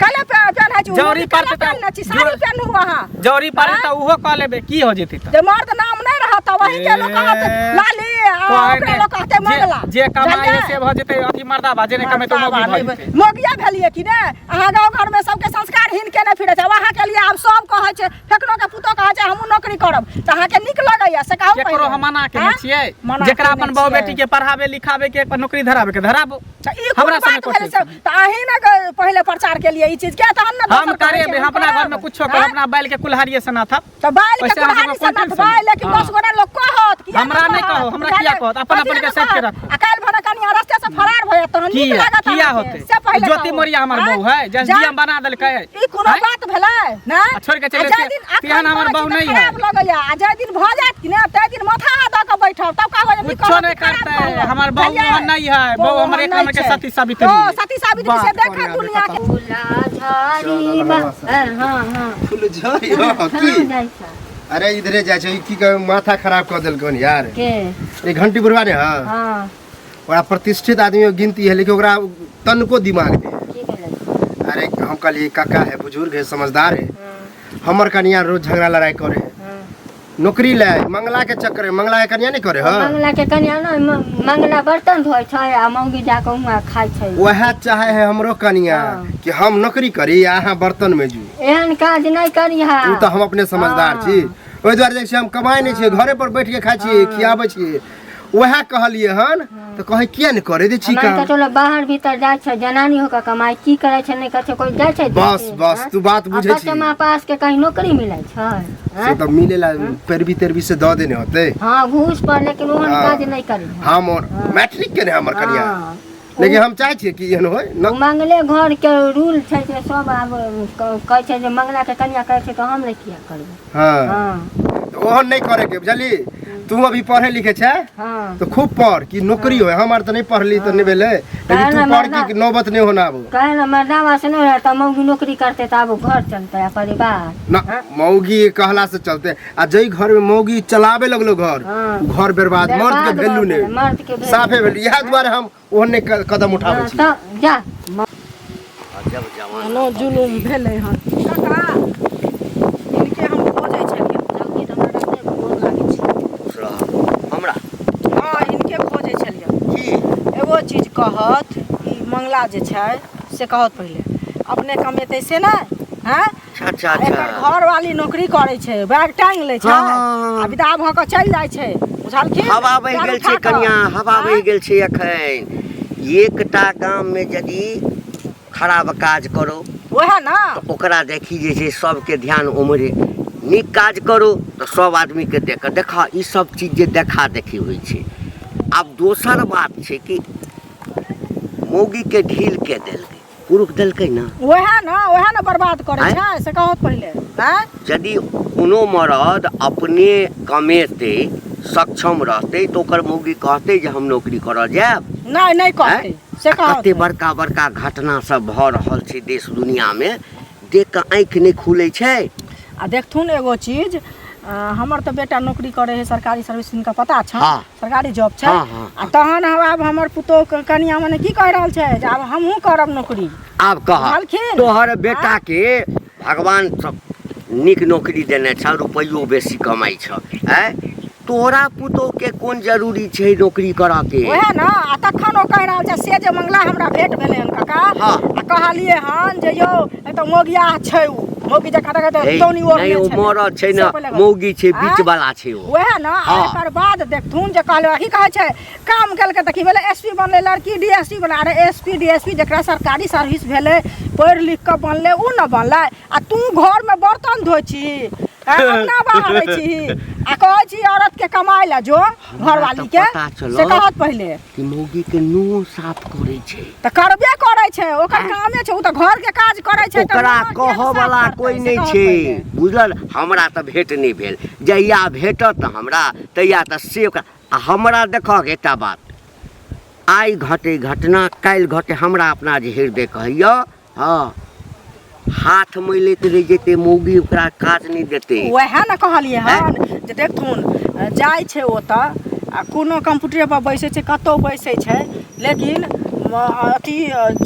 Speaker 3: कले पहिनै छी
Speaker 1: जौरी
Speaker 3: कले
Speaker 1: पड़तै तऽ
Speaker 3: पहिनै छी साड़ी पहिनू अहाँ
Speaker 1: जौरी पड़े
Speaker 3: आँय?
Speaker 1: तऽ उहो कऽ लेबै की हो जेतै तऽ
Speaker 3: जे मर्द नाम नहि रहत तऽ वही के लोक कहत लाली आ
Speaker 1: कहै
Speaker 3: ओकरा
Speaker 1: नहि।
Speaker 3: लोक कहतै मंगला
Speaker 1: जे कमाइ है
Speaker 3: बुझलियै?
Speaker 1: से भऽ जेतै अथी मर्दाबा जे नहि कमेतै ओ मौगी भऽ जेतै
Speaker 3: मोगिया भेलियै कि ने अहाँ गाँव घरमे सबके संस्कारहीन केने फिरै छै आब अहाँके लिए आब सब कहै छै फेकनो के पुतोह कहै छै हमहूँ नौकरी करब तऽ अहाँके नीक लगैया से कहू
Speaker 1: केकरो
Speaker 3: पहिले।
Speaker 1: हम मना केने
Speaker 3: आँय?
Speaker 1: छियै
Speaker 3: मना
Speaker 1: जेकरा
Speaker 3: केने
Speaker 1: अपन बहु
Speaker 3: छियै।
Speaker 1: बेटी के पढ़ाबे लिखाबे के अपन नौकरी धराबे के धराबो
Speaker 3: तऽ ई कोन
Speaker 1: हमरा सबमे
Speaker 3: बात भेलै
Speaker 1: कोन
Speaker 3: से तऽ अहीं ने पहिले प्रचार केलियै ई चीज के तहन ने
Speaker 1: हम
Speaker 3: दोसर कहै छै,
Speaker 1: करेबै हम अपना
Speaker 3: करब।
Speaker 1: घर में कुछो करब
Speaker 3: आँय?
Speaker 1: अपना बैल के कुल्हाड़िए से नाथब
Speaker 3: तऽ बैल के
Speaker 1: वैसे अहाँ
Speaker 3: कुल्हाड़ी
Speaker 1: सबके
Speaker 3: से
Speaker 1: कोन टेंशन
Speaker 3: नथबै लेकिन
Speaker 1: हाँ।
Speaker 3: 10 गोरा लोक कहत किया
Speaker 1: हमरा नहि
Speaker 3: कहत?
Speaker 1: कहू, हमरा किया कहत? अपन
Speaker 3: कथी
Speaker 1: अपन के
Speaker 3: लए
Speaker 1: साइड के
Speaker 3: कहत?
Speaker 1: राखू।
Speaker 3: आ काल्हि भने कनिया रस्ते से फरार भऽ जायत तहन नीक
Speaker 1: किया
Speaker 3: लागत
Speaker 1: किया
Speaker 3: अहाँके।
Speaker 1: होतै
Speaker 3: से पहिले
Speaker 1: ज्योति
Speaker 3: कहू।
Speaker 1: मौर्य हमर
Speaker 3: आँय?
Speaker 1: बहू है जस
Speaker 3: जा-
Speaker 1: डीएम बना देलकै
Speaker 3: ई कोनो
Speaker 1: आँय?
Speaker 3: बात भेलै ने
Speaker 1: आ छोड़ि के चलि
Speaker 3: आ जाहि दिन
Speaker 1: जेतै, तेहन
Speaker 3: अखन
Speaker 1: हमर
Speaker 3: कहै
Speaker 1: बहू
Speaker 3: छी तऽ
Speaker 1: नहि है।
Speaker 3: खराब लगैया आ जाहि दिन भऽ जायत कि ने ताहि दिन माथा हाथ दऽ कऽ बैठब तब कहबै जे नीक
Speaker 1: कुछो
Speaker 3: कहलक
Speaker 1: नहि
Speaker 3: कि खराब
Speaker 1: करतै,
Speaker 3: कहलक।
Speaker 1: हमर बहू
Speaker 3: बुझलियै?
Speaker 1: ओहन नहि है, बहू हमर एक
Speaker 3: ओहन
Speaker 1: नंबर के
Speaker 3: नहि छै।
Speaker 1: सती सावित्री
Speaker 3: ओ
Speaker 1: है।
Speaker 3: सती सावित्री से
Speaker 1: बात
Speaker 3: देखा
Speaker 1: करिया
Speaker 3: दुनिया के
Speaker 4: फूला झाड़ी बा हाँ हाँ
Speaker 5: फुलझड़ी हँ,
Speaker 4: कहाँ
Speaker 5: की
Speaker 4: जाइ छ
Speaker 5: अरे इधरे जाइ छै ई की कहै माथा खराब कऽ देलकन यार
Speaker 4: के
Speaker 5: ई घंटी बुढ़वा ने हँ
Speaker 4: हाँ
Speaker 5: ओकरा प्रतिष्ठित आदमी के गिनती है लेकिन ओकरा तनको दिमाग नहीं है
Speaker 4: की भेलै
Speaker 5: अरे हम कहलिए काका है बुजुर्ग है समझदार है हमर कनिया रोज झगड़ा लड़ाई करे है नौकरी ले मंगला के चक्कर में मंगला के कनिया नहीं करे हाँ
Speaker 4: मंगला के कनिया न मंगला बर्तन धोइ छै आ मौगी जाके हुआँ खाइ छै
Speaker 5: वह चाहे है हमरो कनिया
Speaker 4: हाँ।
Speaker 5: कि हम नौकरी करी आ अहाँ बर्तन में जू
Speaker 4: एहन काज नहि करिहा
Speaker 5: उ तऽ हम अपने समझदार छी ओहि दुआरे देखै छियै हम कमाइ नहि छियै घरे पर बैठ के खाइ छियै खियाबै छियै वएह कहलियै हन तऽ कहै किया नहि करै दै छी
Speaker 4: मान के
Speaker 5: काम
Speaker 4: चलो बाहर भीतर जाइ छै जनानी होकर कमाई की करै छै नहि करै छै कोइ जाइ छै
Speaker 5: बस
Speaker 4: देखे,
Speaker 5: बस
Speaker 4: हाँ?
Speaker 5: तू बात
Speaker 4: आ
Speaker 5: बुझै छी
Speaker 4: बच्चा पास के कहीं नौकरी मिलै छै
Speaker 5: से
Speaker 4: हाँ?
Speaker 5: तऽ मिले ला पैरवी तेरवी से दऽ देने होतै
Speaker 4: हाँ घूस पर लेकिन ओहन
Speaker 5: हाँ।
Speaker 4: काज नहि करी
Speaker 5: हम और मैट्रिक केने हमर कनिया
Speaker 4: हाँ।
Speaker 5: लेकिन हम चाहै छियै कि एहन होय
Speaker 4: ओ मंगले घर के रूल छै जे सब आब कहै छै जे मंगला के कनिया करै छै तऽ हम नहि किया करबै
Speaker 5: हाँ
Speaker 4: हाँ
Speaker 5: तऽ ओहन नहि करे के बुझली तू अभी पढ़े लिखे छै
Speaker 4: हाँ
Speaker 5: तऽ खूब पढ़ कि नौकरी होय हम आर तऽ नहि पढ़ली तऽ नहि भेलै लेकिन तू पढ़ कि नौबत नहि होना आबो
Speaker 4: कहे ने मर्दावा से नहि रहै तऽ मौगी नौकरी करतै तऽ आब घर चलतै आ परिवार
Speaker 5: ना मौगी कहला से चलते आ जई घर में मौगी चलावे लगलो घर
Speaker 4: हाँ।
Speaker 5: उ घर बर्बाद मर्द के
Speaker 4: बर्बाद
Speaker 5: वैल्यू
Speaker 4: भऽ गेलै,
Speaker 5: नहीं
Speaker 4: मर्द के value
Speaker 5: साफे वैल्यू इएह दुआरे हम ओहन नहि कदम उठाबै
Speaker 4: हाँ,
Speaker 5: छी
Speaker 4: तऽ जा
Speaker 6: अजब जमाना
Speaker 3: एहनो जुलुम भेलै हन काका इनके हम खोजै छलियै जल्दी तऽ हमरा रस्ते गोर लागै छै
Speaker 6: खुश रह। हमरा
Speaker 3: हँ इनके खोजै छलियै
Speaker 6: की
Speaker 3: एगो चीज कहत ई मंगला जे छै से कहत पहिले अपने कमेतै से नहि हैं
Speaker 6: अच्छा अच्छा
Speaker 3: एकर
Speaker 6: अच्छा
Speaker 3: घर वाली नौकरी करै छै बैग टांग लै छै
Speaker 6: हँ।
Speaker 3: आ विदा भऽ कऽ चलि जाइ छै बुझलखिन
Speaker 6: हवा बहि
Speaker 3: पैर
Speaker 6: गेल
Speaker 3: उठा
Speaker 6: छै
Speaker 3: कऽ।
Speaker 6: कनिया हवा
Speaker 3: आँय?
Speaker 6: बहि गेल छै एखन एकटा गाममे यदि खराब काज करो
Speaker 3: वएह ने
Speaker 6: तऽ ओकरा देखी जे छै सबके ध्यान उम्हरे नीक काज करो तऽ सब आदमीके देख कऽ देखा ई सब चीज जे देखा देखी होइ छै आब दोसर बात छै कि मौगीके ढील के देलकै पुरुष देलकै ने
Speaker 3: वएह ने वएह ने बर्बाद करै
Speaker 6: आँय?
Speaker 3: छै से कहत पहिले आँय
Speaker 6: यदि कोनो मरद अपने कमेतै सक्षम रहतै तऽ ओकर मौगी कहतै जे हम नौकरी करऽ जायब
Speaker 3: नहि नहि कहतै
Speaker 6: आँय?
Speaker 3: से
Speaker 6: आ
Speaker 3: कहत
Speaker 6: कते बड़का बड़का घटना सब भऽ रहल छै देश दुनियामे देख कऽ आँखि नहि खुलै छै
Speaker 3: आ देखथुन एगो चीज हमर तऽ बेटा नौकरी करै है सरकारी सर्विस हिनका पता छनि
Speaker 6: हाँ।
Speaker 3: सरकारी जॉब छै
Speaker 6: हाँ, हाँ,
Speaker 3: आ तहन हम आब हमर पुतोह के कनिया मने की कहि रहल छै जे आब हमहूँ करब नौकरी
Speaker 6: आब कह
Speaker 3: कहलखिन।
Speaker 6: तोहर बेटा के भगवान सब नीक नौकरी देने छ रुपैयो बेसी कमाइ छ आँय तोरा पुतोह के कोन जरूरी छै नौकरी करऽ के
Speaker 3: वएह ने आ तखन ओ कहि रहल छै से जे मंगला हमरा भेंट भेलै हन काका
Speaker 6: हाँ।
Speaker 3: आ कहलियै हन जे यौ एतऽ मोगिया छै उ मौगी जकाँ देखै
Speaker 6: हे,
Speaker 3: तौनी ओढ़ने
Speaker 6: नहि ओ
Speaker 3: छलै।
Speaker 6: मरद छै
Speaker 3: से
Speaker 6: ने
Speaker 3: पहिले
Speaker 6: मौगी छै बीच
Speaker 3: आँय?
Speaker 6: वाला छै ओ
Speaker 3: वएह ने आ
Speaker 6: हाँ।
Speaker 3: एकर बाद देखथुन जे कहले की कहै छै काम केलकै तऽ की भेलै एस पी बनलै लड़की डी एस पी बनलै अरे एस पी डी एस पी जकरा सरकारी सर्विस भेलै पढ़ि लिख कऽ बनलै ओ ने बनलै आ तू घरमे बर्तन धोइ छी अंगना बहारै छी आ कहै छी औरत के कमाइ लए जो घरवाली के
Speaker 6: पता चलल।
Speaker 3: से कहत पहिले
Speaker 6: कि मौगी के नुओ साफ करै छै
Speaker 3: तऽ करबे करै छै ओकर कामे छै ओ तऽ घर के काज करै छै तऽ
Speaker 6: ओकरा
Speaker 3: नूआ किया
Speaker 6: कहऽ
Speaker 3: साफ
Speaker 6: वाला
Speaker 3: करतै,
Speaker 6: कोइ
Speaker 3: से
Speaker 6: नहि
Speaker 3: कहत
Speaker 6: छै
Speaker 3: पहिले।
Speaker 6: बुझल हमरा तऽ भेट नहि भेल जहिया भेटत हमरा तहिया तऽ से ओकरा आ हमरा देखहक एकटा बात आइ घटे घटना काल्हि घटे हमरा अपना जे हृदय कहैया हँ हाथ मैलैत रहि जेतै मौगी ओकरा काज नहि देतै
Speaker 3: वएह ने कहलियै हन जे देखथुन जाइ छै ओतऽ आ कोनो कम्प्यूटरे पर बैसै छै कतहु बैसै छै लेकिन अथी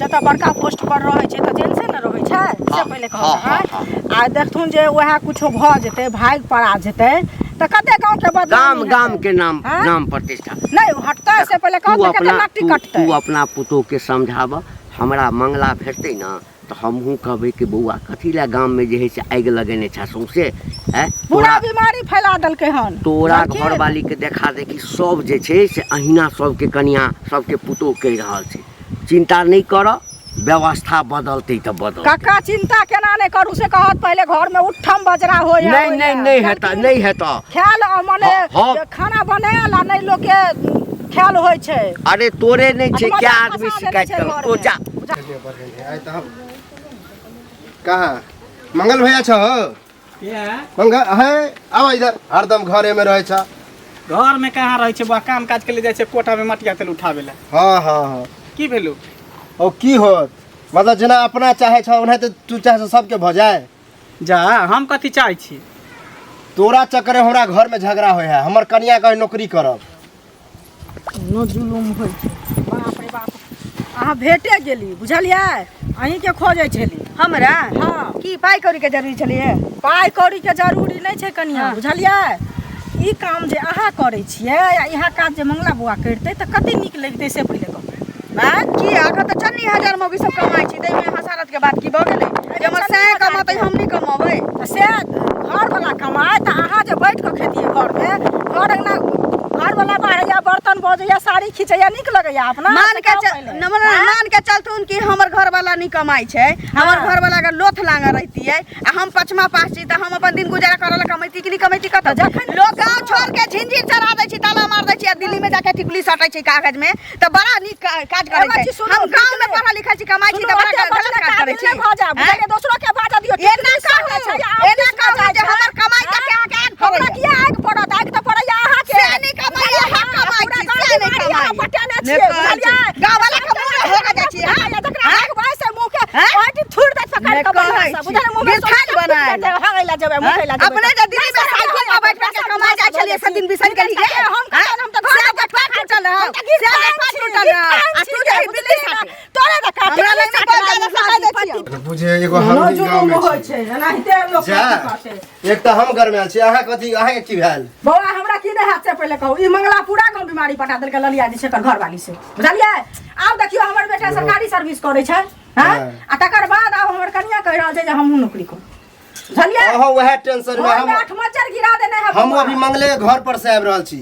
Speaker 3: जतऽ बड़का पोस्ट पर रहै छै तऽ जेंट्से ने रहै छै से
Speaker 6: हँ,
Speaker 3: पहिले
Speaker 6: हँ,
Speaker 3: कहब
Speaker 6: हँ,
Speaker 3: आ देखथुन जे वएह कुछो भऽ जेतै भागि पड़ा जेतै तऽ कते गाँवके
Speaker 6: गाम
Speaker 3: बदनामी
Speaker 6: गाम
Speaker 3: हेतै
Speaker 6: के नाम
Speaker 3: हँ?
Speaker 6: नाम प्रतिष्ठा
Speaker 3: नहि हटतै से पहिले
Speaker 6: तू
Speaker 3: कहत ने कते
Speaker 6: अपना
Speaker 3: नकटी
Speaker 6: तू
Speaker 3: कटतै
Speaker 6: तू अपना पुतोहके समझाबऽ हमरा मंगला भेटतै ने तऽ हमहूँ कहबै कि बौआ कथी लए गाममे जे हइ से आगि लगेने छह सौंसे आँय
Speaker 3: पूरा
Speaker 6: तोरा
Speaker 3: बीमारी फैला देलकै हन
Speaker 6: तोरा
Speaker 3: बुझलखिन?
Speaker 6: घरवालीके देखा देखी सब जे छै से अहिना सबके कनिया सबके पुतोह कहि रहल छै चिन्ता नहि करऽ व्यवस्था बदलतै तऽ बदलतै
Speaker 3: काका चिंता केना नहि करू से कहत पहिले घर में उठम बजरा होय
Speaker 6: नहि नहि नहि हेतऽ नहि हेतऽ
Speaker 3: ख्याल मने
Speaker 6: हँ,
Speaker 3: जे खाना बनायल आ नहि लोक के ख्याल होइ छै
Speaker 6: अरे तोरे नहि छै
Speaker 3: अपना
Speaker 6: क्या
Speaker 3: तऽ
Speaker 6: आदमी
Speaker 3: फंसा
Speaker 6: शिकायत
Speaker 3: देने छै
Speaker 6: कर तो
Speaker 3: घरमे।
Speaker 6: जा
Speaker 5: आइ तऽ हम कहाँ मंगल भैया छौ मंगल है आब इधर हरदम घरे में रहै छ
Speaker 1: घर में कहाँ रहै छै बा काम काज के लिए जाइ छै कोठा में मटिया तेल उठाबै लए
Speaker 5: हाँ हाँ हाँ
Speaker 1: की भेलू
Speaker 5: ओ की होत मतलब जेना अपना चाहे छ ओनाहिते तू चाहे छ सबके भऽ जाए
Speaker 1: जा हम कथी चाहै छी
Speaker 5: तोरा चक्कर हमरा घर में झगड़ा होय है हमर कनिया कहे नौकरी करब
Speaker 3: कोनो जुलुम होइ छै बाप रे बाप अहाँ भेटे गेली बुझलियै अहीँके खोजै छली
Speaker 2: हमरा
Speaker 3: हाँ।
Speaker 2: की पाइ कौड़ी के जरूरी छलियै
Speaker 3: पाइ कौड़ीके जरूरी नहि छै कनिया
Speaker 2: हाँ।
Speaker 3: बुझलियै ई काम जे अहाँ करै छियै आ इएह काज जे मंगला बौआ करितै तऽ कते नीक लगितै से पहिले कहू
Speaker 2: आँय की अखन तऽ चन्नी हजार मौगी सब कमाइ छी ताहिमे हसारत के बात की भऽ गेलै जे हमर सैं कमतै हम नहि कमबै
Speaker 3: तऽ से घरवला कमाय तऽ अहाँ जे बैठ कऽ खेतियै घरमे घर अङ्गना घरवला बाहरैया बर्तन बजैया साड़ी खींचैया नीक लगैया अपना
Speaker 2: मान
Speaker 3: से
Speaker 2: के
Speaker 3: कहू
Speaker 2: चल-
Speaker 3: पहिले।
Speaker 2: न- न- मान के चलथुन कि हमर घरवाला नहीं कमाई छै हमर
Speaker 3: हाँ।
Speaker 2: घरवाला अगर लोथ लांगर रहतियै आ हम पचमा पास छी तऽ हम अपन दिन गुजारा करऽ ला कमैती कि नहीं कमैती कतऽ
Speaker 3: जखन-
Speaker 2: लोग गाँव छोड़ के झिंझिर चढ़ा दै छै ताला मार दै छै आ दिल्ली में जाके टिकुली सटै छै कागज में तऽ बड़ा नीक काज करै
Speaker 3: एगो
Speaker 2: छै
Speaker 3: चीज सुनू,
Speaker 2: हम गाँव में
Speaker 3: सुनू।
Speaker 2: पढ़ल लिखल छी कमाई छी
Speaker 3: सुनू,
Speaker 2: तऽ बड़ा
Speaker 3: ओते
Speaker 2: गलत
Speaker 3: बजला
Speaker 2: काज करै
Speaker 3: काबिल
Speaker 2: छी
Speaker 3: नहि भऽ जायब
Speaker 2: आँय?
Speaker 3: बुझलियै दोसरो के बाजऽ दियौ
Speaker 2: एना
Speaker 3: टिकली
Speaker 2: कहू
Speaker 3: सटै छै, आ
Speaker 2: एना
Speaker 3: ऑफिसमे
Speaker 2: कहू
Speaker 3: जाइ
Speaker 2: जे
Speaker 3: छै।
Speaker 2: हमर कमाई तक अहाँके आगि
Speaker 3: हमरा
Speaker 2: पड़ैया
Speaker 3: किया आगि पड़त आगि तऽ पड़ैया अहाँके
Speaker 2: से नहि कमाई अहाँ कमाई छी से नहि कमाई
Speaker 3: पटेने
Speaker 2: नहि
Speaker 3: छियै
Speaker 2: कहै छै।
Speaker 3: बुझलियै
Speaker 2: गाँव वाला के मुँह होके जाइ छी हाँ
Speaker 3: जकरा
Speaker 2: हाँ?
Speaker 3: आगि बाजि से मुँह के
Speaker 2: हाँ?
Speaker 3: ओहिठी थुरि दै पकड़ि
Speaker 2: नहि
Speaker 3: कऽ
Speaker 2: कहै
Speaker 3: बढ़िआँ सँ
Speaker 2: छी।
Speaker 3: बुझलियै मुँह मे
Speaker 2: बिरथान
Speaker 3: सोना
Speaker 2: बनायल।
Speaker 3: हगै लए जेबै मुँह लए जेबै
Speaker 2: अपने जे दिल्ली में साइकिल पर बैठ के कमाई जाइ छलियै से दिन बिसरि गेलियै
Speaker 3: हम कतऽ हम तऽ घर
Speaker 2: से जे पाट टूटल रहौ से जे पाट टूटल रहौ आ तू जे दिल्ली साथे
Speaker 3: तोरे तऽ काटे
Speaker 2: हमरा लग नहि बोल जादा सकाइ दै छियौ
Speaker 5: बुझे एगो हम ही गाँव में
Speaker 3: होइ
Speaker 5: छी
Speaker 3: छै एनाहिते लोक
Speaker 5: जा
Speaker 3: करतै
Speaker 5: एक तऽ हम गरमायल छी अहाँ कथी अहाँके की भेल
Speaker 3: बौआ हमरा की नहि हैत से पहिले कहू ई मंगला पूरा गाँव बीमारी पटा देलकै ललिया जी से एकर घरवाली से बुझलियै आब देखियौ हमर बेटा सरकारी सर्विस करै छै हँ
Speaker 5: हाँ।
Speaker 3: आ तकर बाद आब हमर कनिया कहि रहल छै जे हमहूँ नौकरी करू बुझलियै
Speaker 5: अहो वएह टेंशन में
Speaker 3: घर
Speaker 5: हम
Speaker 3: में आठ मच्छर गिरा देने है
Speaker 5: हम
Speaker 3: बौआ।
Speaker 5: अभी मंगले के घर पर से आबि रहल छी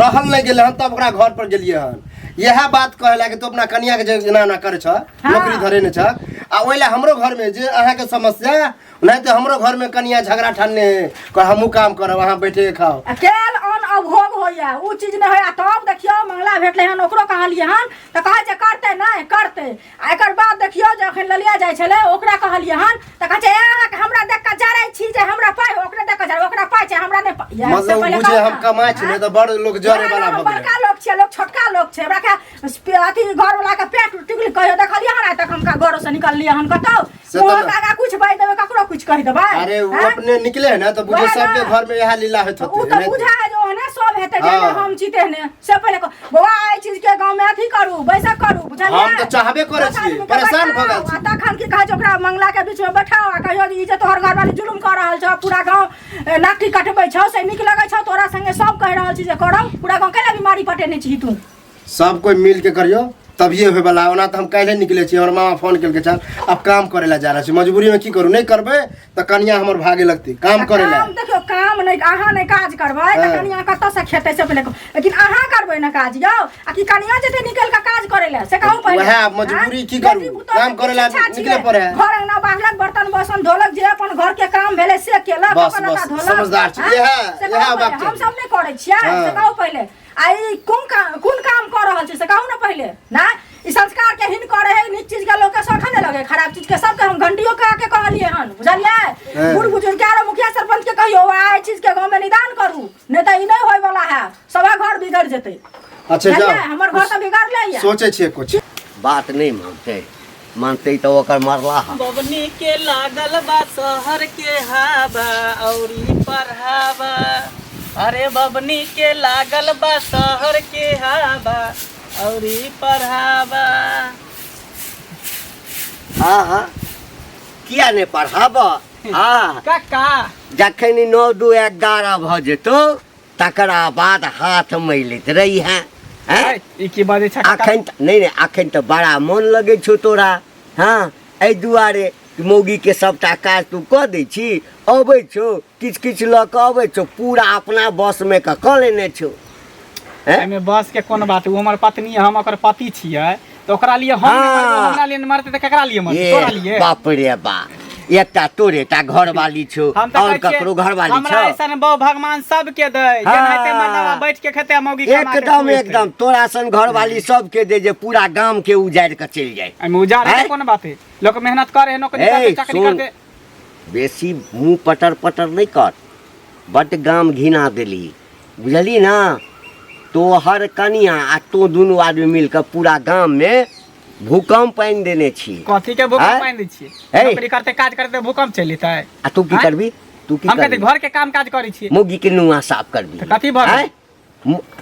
Speaker 5: रहल नहि गेलै हन तब ओकरा घर पर गेलियै हन इएह बात कहै ला कि तू अपना कनिया के जे एना एना करै छह नौकरी धरे नहि छह आ ओहि लए हमरो घर में जे अहाँके समस्या नहि तऽ हमरो घर में कनिया झगड़ा ठानने है कह हमहूँ काम करब अहाँ बैठे के खाओ
Speaker 3: आ केल अन्न अभोग होइए उ चीज नहि होइए तब देखियौ मंगला भेटलै हन ओकरो कहलियै हन तऽ कहै छै करतै नहि करतै आ एकर बाद देखियौ जे अखन ललिया जाइ छलै ओकरा कहलियै हन तऽ कहै छै ए अहाँके हमरा देख कऽ जरै छी जे हमरा पाइ ओकरे देख कऽ जरै ओकरा पाइ छै हमरा नहि पाइ इएह से
Speaker 5: मतलब
Speaker 3: पहिले
Speaker 5: बुझे
Speaker 3: कहू
Speaker 5: हम
Speaker 3: ने।
Speaker 5: कमाइ छी नहि तऽ बड़ लोक जरे
Speaker 3: बड़ा
Speaker 5: वाला
Speaker 3: लोक,
Speaker 5: भऽ गेलै
Speaker 3: बड़का लोक छै लोक छोटका लोक छै हमरा के अथी घर वाला के पेट टिकली कहियो देखलियै हन आइ तक हम घरो से निकललियै हन कतौ
Speaker 5: से तऽ
Speaker 3: मुँहक आगाँ कुछ बाजि देबै ककरो कुछ कहि देबै
Speaker 5: अरे वो
Speaker 3: आँय?
Speaker 5: अपने निकले है ना तो बुझे
Speaker 3: वएह
Speaker 5: सबके
Speaker 3: ना।
Speaker 5: घर में इएह लीला होइत
Speaker 3: उ
Speaker 5: होतै
Speaker 3: तऽ
Speaker 5: नहीं
Speaker 3: बुझा है जे ओहने सब हेतै जेहने
Speaker 5: हाँ।
Speaker 3: हम छी तेहने से पहिले कह बौआ एहि चीज के गाँव में अथी करू बैसक करू बुझलियै
Speaker 5: हम तऽ चाहबे करै
Speaker 3: दस
Speaker 5: छी,
Speaker 3: आदमी के
Speaker 5: परेशान भऽ गेल
Speaker 3: बैठाउ,
Speaker 5: छी।
Speaker 3: आ तखन की कहै छै ओकरा मंगला के बीच में बैठाउ आ कहियो जे ई जे तोहर घरवाली जुलुम कऽ रहल छौ पूरा गाँव नाटी कटबै छौ से नीक लगै छौ तोरा संगे सब कहि रहल छी जे करब पूरा गाँव कैला बीमारी पटेने छी तू
Speaker 5: सब कोई मिल के करियो तभिए होय वाला ओना तऽ हम काल्हे निकले छी हमर मामा फोन केलकै चल अब काम करे ला जा रहल छी मजबूरी में की करू नहि करबै तऽ कनिया हमर भागे लगतै काम करे ला
Speaker 3: काम देखियौ काम नहि अहाँ नहि काज करबै तऽ
Speaker 5: हाँ।
Speaker 3: कनिया कतऽ से खेतै से पहिले कहू। लेकिन अहाँ करबै ने काज यौ आ कि कनिया जेतै निकलि कऽ काज करै लए से कहू पहिले
Speaker 5: वएह आब मजबूरी
Speaker 3: आँय?
Speaker 5: की करू?
Speaker 3: बेटी पुतोह
Speaker 5: काम
Speaker 3: के
Speaker 5: करै लए
Speaker 3: शिक्षा छियै।
Speaker 5: निकले पड़ै है।
Speaker 3: घर अंगना बाहरलक बर्तन बासन धोलक जे अपन घर के काम भेलै से केलक
Speaker 5: बस,
Speaker 3: अपन लत्ता
Speaker 5: बस,
Speaker 3: धोलक
Speaker 5: समझदार छी।
Speaker 3: आँय?
Speaker 5: इएह-
Speaker 3: से
Speaker 5: इएह
Speaker 3: कहू
Speaker 5: बात
Speaker 3: पहिले।
Speaker 5: छै।
Speaker 3: हम सब नहि करै छियै
Speaker 5: हाँ।
Speaker 3: से कहू पहिले आ ई कोन काम कोन काम कऽ रहल छी से कहू ने पहिले ना ई संस्कार के हिन करे है नीक चीज के लोक के शौख नहि लगे खराब चीज के सबके हम घंटियो कह के कहलिए हन बुझलियै
Speaker 5: हाँ।
Speaker 3: बूढ़ बुजुर्ग के आरो मुखिया सरपंच के कहियो आ एहि चीज के गाँव में निदान करू नहि तऽ ई नहि होय वाला है सभा घर बिगड़ जेतै
Speaker 5: अच्छा
Speaker 3: बुझलियै
Speaker 5: जाओ
Speaker 3: हमर घर तऽ बिगड़ले ये
Speaker 5: सोचै छियै कुछ
Speaker 6: बात नहि मानतै मानतै तऽ ओकर मरला हा
Speaker 1: बबनी के लागल बा शहर के हवा औरी पढ़ावा अरे बबनी के लागल बा शहर के हवा औरी पढ़ावा
Speaker 6: हाँ हाँ किया नहि पढ़ाब हाँ
Speaker 1: काका
Speaker 6: जखन 9 2 11 भऽ जेतौ तकरा बाद हाथ मैलैत रही हैं हैं?
Speaker 1: ई की बाजै छै काका?
Speaker 6: अखन नहि नहि अखन तऽ बड़ा मोन लगै छौ तोरा हँ एहि दुआरे कि मौगीके सभटा काज तू कऽ दै छी अबै छौ किछु किछु लऽ कऽ अबै छौ पूरा अपना बसमे कऽ कऽ लेने छौ हैं?
Speaker 1: एहिमे बस के कोन बात ओ हमर पत्नी है, हम ओकर पति छियै तऽ ओकरा लिए हम नहि मरबै,
Speaker 6: हाँ।
Speaker 1: हमरा लिए नहि मरतै तऽ केकरा लिए मरतै
Speaker 6: ये
Speaker 1: तोरा लिए
Speaker 6: बाप रे बा एकटा तोरे एकटा घरवाली छौ
Speaker 1: हम तऽ
Speaker 6: और
Speaker 1: कहै छियै,
Speaker 6: ककरो घरवाली
Speaker 1: हमरा
Speaker 6: छौ
Speaker 1: ऐसन बहु भगवान सबके दै जेनाहिते मर्दावा बैठ के खेतै आ मौगी कमा के
Speaker 6: एकदम
Speaker 1: खुएतै।
Speaker 6: एकदम तोरा सन घरवाली सबके दे जे पूरा गाम के उजाड़ि कऽ चलि जाय
Speaker 1: एहिमे उजाड़े के
Speaker 6: आँय?
Speaker 1: कोन बात है लोक मेहनत करे है नौकरी
Speaker 6: ए,
Speaker 1: करते चाकरी
Speaker 6: सुन।
Speaker 1: करते
Speaker 6: बेसी मुँह पटर पटर नहि कर बड्ड गाम घिना देली बुझली ना तोहर कनिया आ तो दुनू आदमी मिल कऽ पूरा गाम में भूकंप आनि देने छी
Speaker 1: कथी के भूकंप
Speaker 6: आँय?
Speaker 1: आनि दै छियै
Speaker 6: हे।
Speaker 1: नौकरी करते काज करते भूकंप चलि एतै
Speaker 6: आ तू की
Speaker 1: आँय?
Speaker 6: करबी तू की
Speaker 1: हम कहते
Speaker 6: करबी
Speaker 1: घर के काम काज करै छियै
Speaker 6: मौगी के नुआ साफ करबी
Speaker 1: तऽ कथी भऽ गेल?
Speaker 6: आँय?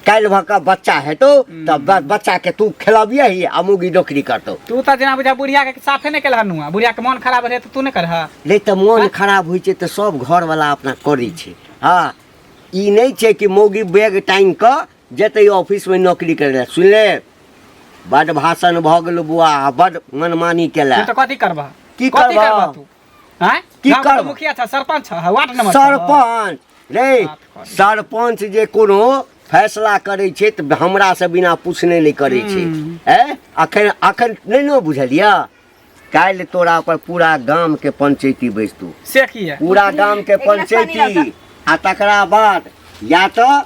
Speaker 6: काल्हि भऽ कऽ बच्चा हेतौ तऽ बच्चा के तू खेलबियही आ मौगी नौकरी करतौ
Speaker 1: तू तऽ जेना बुझा बुढ़िया के साफे नहि केलह नुआ बुढ़िया के मोन खराब रहै तऽ तू नहि करह
Speaker 6: नहि तऽ मोन खराब होइ छै तऽ सब घरवला अपना करै छै हँ ई नहि छै कि मौगी बैग टाँगि कऽ जेतै ऑफिसमे नौकरी करै लए सुनि ले बड्ड भाषण भऽ गेलौ बौआ बड्ड मनमानी केला
Speaker 1: तू तऽ कथी करबह
Speaker 6: की
Speaker 1: कथी
Speaker 6: करबह?
Speaker 1: करबह तू आँय
Speaker 6: की
Speaker 1: गाँवके तऽ
Speaker 6: करबह?
Speaker 1: मुखिया छ सरपंच छ वार्ड नंबर छ।
Speaker 6: सरपंच रे
Speaker 1: बात करी।
Speaker 6: सरपंच जे कोनो फैसला करै छै तऽ हमरा से बिना पूछने नहि करै छै ए अखन अखन नहि ने बुझलियै काल्हि तोरा पर पूरा गाम के पंचैती बैसतौ
Speaker 1: से की है
Speaker 6: पूरा गाम के
Speaker 2: एक गिलास पानी लाउ
Speaker 6: पंचैती आ तकरा बाद या तऽ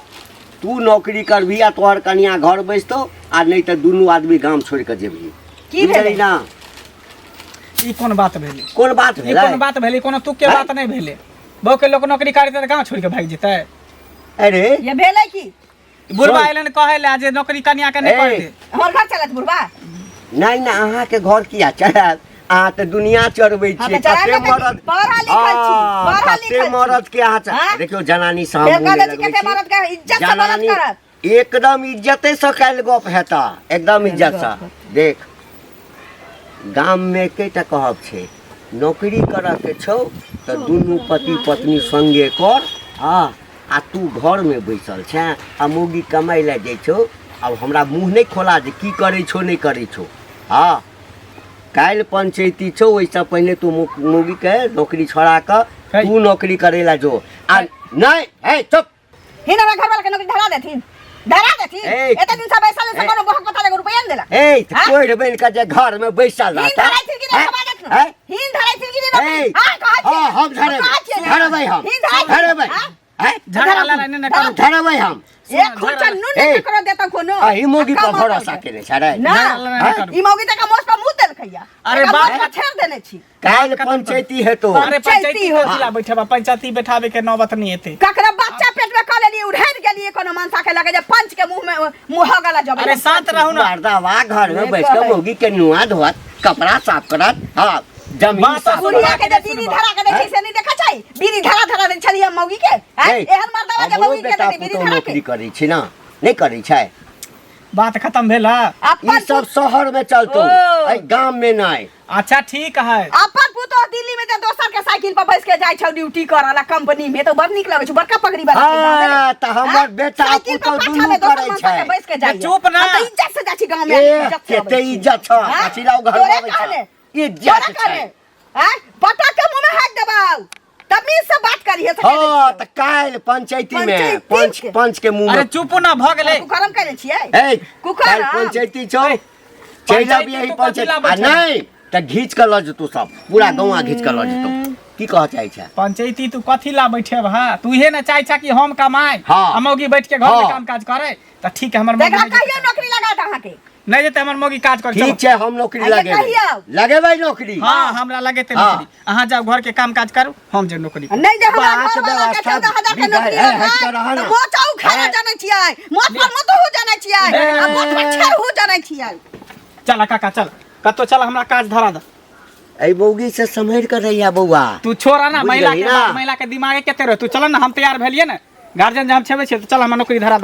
Speaker 6: तू नौकरी करबही आ तोहर कनिया घर बैसतौ आ नहि तऽ दुनू आदमी गाम छोड़ि कऽ जेबही
Speaker 2: की
Speaker 6: बुझलही
Speaker 2: भेलै?
Speaker 6: ना
Speaker 1: ई कोन बात भेलै
Speaker 6: कोन बात
Speaker 1: ई
Speaker 6: भेलै
Speaker 1: कोन बात भेलै कोनो तुक के
Speaker 6: आँय?
Speaker 1: बात नहि भेलै बहु के लोक नौकरी करतै तऽ गाँव छोड़ि कऽ भागि जेतै
Speaker 6: अरे
Speaker 2: ये भेलै की
Speaker 1: बुढ़बा
Speaker 6: सुन।
Speaker 1: एलन कहै लए जे नौकरी कनिया के नहि
Speaker 6: ए।
Speaker 1: करतै
Speaker 2: हमर घर चलत बुढ़बा
Speaker 6: नहि नहि अहाँके घर किया चढ़ायब अहाँ तऽ दुनिया चढ़बै
Speaker 2: हाँ,
Speaker 6: छियै
Speaker 2: तऽ चढ़ा
Speaker 6: कते
Speaker 2: ने तऽ
Speaker 6: मरद
Speaker 2: पढ़ल लिखल छी,
Speaker 6: हाँ,
Speaker 2: पढ़ल
Speaker 6: कते
Speaker 2: लिखल छी।
Speaker 6: मरद के अहाँ
Speaker 2: हाँ?
Speaker 6: देखियौ जनानी से हम
Speaker 2: फेर
Speaker 6: मुँह
Speaker 2: कहै
Speaker 6: नहि
Speaker 2: छी
Speaker 6: लगबै
Speaker 2: कते
Speaker 6: छी।
Speaker 2: मरद के इज्जत से मदद
Speaker 6: जनानी
Speaker 2: करत
Speaker 6: एकदम इज्जते से काल्हि गप हेता एकदम इज्जत से देख गाममे एकेटा कहब छै नौकरी करऽके छौ तऽ दुनू पति पत्नी सङ्गे कर हँ आ तू घरमे बैसल छेँ आ मौगी कमाइ लए जाइ छौ आब हमरा मुँह नहि खोला जे की करै छौ नहि करै छौ हँ काल्हि पंचायती छौ ओहिसँ पहिने तू मौगीके नौकरी छोड़ा कऽ
Speaker 1: है।
Speaker 6: तू नौकरी करै ला जो आ नहि है चुप
Speaker 2: हिन हमरा घरवाला के नौकरी धरा देथिन धरा देथिन
Speaker 6: ए,
Speaker 2: एते दिन से बैसल से
Speaker 6: ए।
Speaker 2: कोनो बहक पता लगे रुपया नहीं देला
Speaker 6: ए तऽ
Speaker 2: हाँ?
Speaker 6: कोढ़ि बनि कऽ जे घरमे बैसल
Speaker 2: हिन
Speaker 6: रहता
Speaker 2: धराइ कि नहीं समाजक न
Speaker 6: हैं?
Speaker 2: हिन धराइ कि नहीं
Speaker 6: ए,
Speaker 2: नौकरी हां कहै छियै
Speaker 6: हाँ हम धरेबै
Speaker 2: कहै छियै ने।
Speaker 6: धरेबै हम
Speaker 2: हिन धराइ
Speaker 6: धरेबै
Speaker 2: हाँ?
Speaker 6: हैं?
Speaker 1: झगड़ा लड़ाइ नहि ने करू
Speaker 6: धरेबै हम
Speaker 2: एक खुर्चा नून
Speaker 6: ए,
Speaker 2: नहीं ककरो देता कोनो
Speaker 6: अही मौगी पर
Speaker 2: आ कमा
Speaker 6: भरोसा
Speaker 2: के।
Speaker 6: केने छै रे
Speaker 2: ना
Speaker 1: झगड़ा लड़ाइ नहि करू
Speaker 2: ई मौगी तक मोस पर मुंह देलखैया
Speaker 1: अरे
Speaker 2: एकर
Speaker 1: बाप
Speaker 2: मोछ पर छेड़ देने छी
Speaker 6: काल्हि पंचायती हेतौ
Speaker 1: अरे पंचायती
Speaker 2: पंचायती हो।
Speaker 1: कथी ला बैठेबा पंचायती बैठाबे के नौबत नहीं एते
Speaker 2: ककरा बच्चा पेट में कऽ लेलियै उड़ैत गेलियै कोनो मनसा के लगे जे पंच के मुंह में मुँह गला जबै
Speaker 1: अरे शांत रहू ना
Speaker 6: मर्दावा घर में
Speaker 2: नहि
Speaker 6: बैठ के
Speaker 2: कहै।
Speaker 6: मौगी के नुआ धोत कपड़ा साफ करत हाँ जमीन
Speaker 1: बात
Speaker 6: साफ
Speaker 2: बुढ़िया
Speaker 6: करत
Speaker 2: के जे बीड़ी धरा के दै छै से नहि देखै छै बीड़ी धरा धरा दै छलियै मौगी के आँय?
Speaker 6: ए,
Speaker 2: एहन मर्दावा जे
Speaker 6: हमरो
Speaker 2: मौगी के
Speaker 6: बेटा
Speaker 2: देतै बीड़ी
Speaker 6: पुतोह
Speaker 2: धरा के
Speaker 6: नौकरी करै छै ना नहि करै छै
Speaker 1: बात खत्म भेल है
Speaker 6: ई
Speaker 2: अपन
Speaker 6: सब शहर में चलतो
Speaker 2: ओ।
Speaker 6: एहि गाम में नहि
Speaker 1: अच्छा ठीक है
Speaker 2: अपन पुतोह दिल्ली में जे दोसर के साइकिल पर बैस के जाइ छौ ड्यूटी करऽ ला कंपनी में तऽ बड़ नीक लगै छौ बड़का पगड़ी वाला छै गाँव में।
Speaker 6: हाँ, तऽ हमर
Speaker 2: हाँ?
Speaker 6: बेटा
Speaker 2: साइकिल पर
Speaker 6: पुतोह
Speaker 2: पाछा
Speaker 6: दुनू
Speaker 2: में दोसर
Speaker 6: करै
Speaker 2: मनसा के
Speaker 6: छै।
Speaker 2: बैस के जाइए
Speaker 1: चुप ना।
Speaker 2: हम तऽ इज्जत से जाइ छी गाँव में
Speaker 6: ए
Speaker 2: इज्जत से अबै
Speaker 6: कते
Speaker 2: छी।
Speaker 6: इज्जत छ
Speaker 2: हाँ?
Speaker 6: कथी ला ओ घर में
Speaker 2: तोरे
Speaker 6: अबै छ
Speaker 2: कहने
Speaker 6: इज्जत
Speaker 2: तोरे
Speaker 6: छै
Speaker 2: कहने आँय? पता के मुंह में हाथ देबाउ तमीज से बात करिहे से
Speaker 6: हाँ तऽ काल्हि पंचायती में
Speaker 2: पंचायती
Speaker 6: पंच
Speaker 2: के।
Speaker 6: पंच के मुंह
Speaker 1: अरे
Speaker 6: में
Speaker 1: चुप ना भ गेलै
Speaker 2: कुकरम करै छियै
Speaker 6: ए
Speaker 2: कुकरम।
Speaker 6: काल्हि पंचायती छौ चलि
Speaker 1: पंचायती
Speaker 6: आबी एहि
Speaker 1: तो कथी ला
Speaker 6: पंचायती आ
Speaker 1: बैठल?
Speaker 6: नहि तऽ घीच कऽ लऽ जेतौ सब पूरा गौआ घीच कऽ लऽ जेतौ की कहऽ चाहै छै
Speaker 1: पंचायती तू कथी ला बैठेब हा तू इहे ना चाहे छा कि हम कमाए
Speaker 6: हाँ।
Speaker 1: आ मौगी बैठ के घर में
Speaker 6: हाँ।
Speaker 1: काम काज करे तऽ ठीक है हमर मौगी
Speaker 2: देखा
Speaker 1: नहि
Speaker 2: कहियो
Speaker 1: जेतै।
Speaker 2: नौकरी लगा दे अहाँके
Speaker 1: नहि जेतै हमर मौगी काज करे
Speaker 6: ठीक छै हम नौकरी
Speaker 2: आइये
Speaker 6: लगेबै
Speaker 2: कहियौ।
Speaker 6: लगेबै नौकरी
Speaker 1: हाँ हमरा लगेतै
Speaker 6: हाँ।
Speaker 1: नौकरी अहाँ जाउ घर के काम काज करू हम जे नौकरी
Speaker 2: आ नहि जे हमरा
Speaker 6: बात
Speaker 2: घर वाला के
Speaker 6: व्यवस्था
Speaker 2: 14,000 के
Speaker 6: बिगड़-
Speaker 2: नौकरी
Speaker 6: ए, हटि कऽ
Speaker 2: लगै
Speaker 6: रह ना।
Speaker 2: तऽ मोच उखाड़ऽ
Speaker 6: ए।
Speaker 2: जानै छियै मोच पर मत हो जानै छियै आ मोच पर छेड़ हो जानै छियै
Speaker 1: चल काका चल कतौ चल हमरा काज धरा दे
Speaker 6: एहि बौगी से सम्हरि कऽ रहिया बौआ
Speaker 1: तू छोड़ा ना
Speaker 6: बुझि
Speaker 1: महिला
Speaker 6: गेलही
Speaker 1: के
Speaker 6: ना?
Speaker 1: बात, महिला के दिमागे केते रहे तू चल ना हम तैयार भेलिए ना गार्जियन जे हम छेबे छियै तऽ चल हमरा नौकरी धरा दे।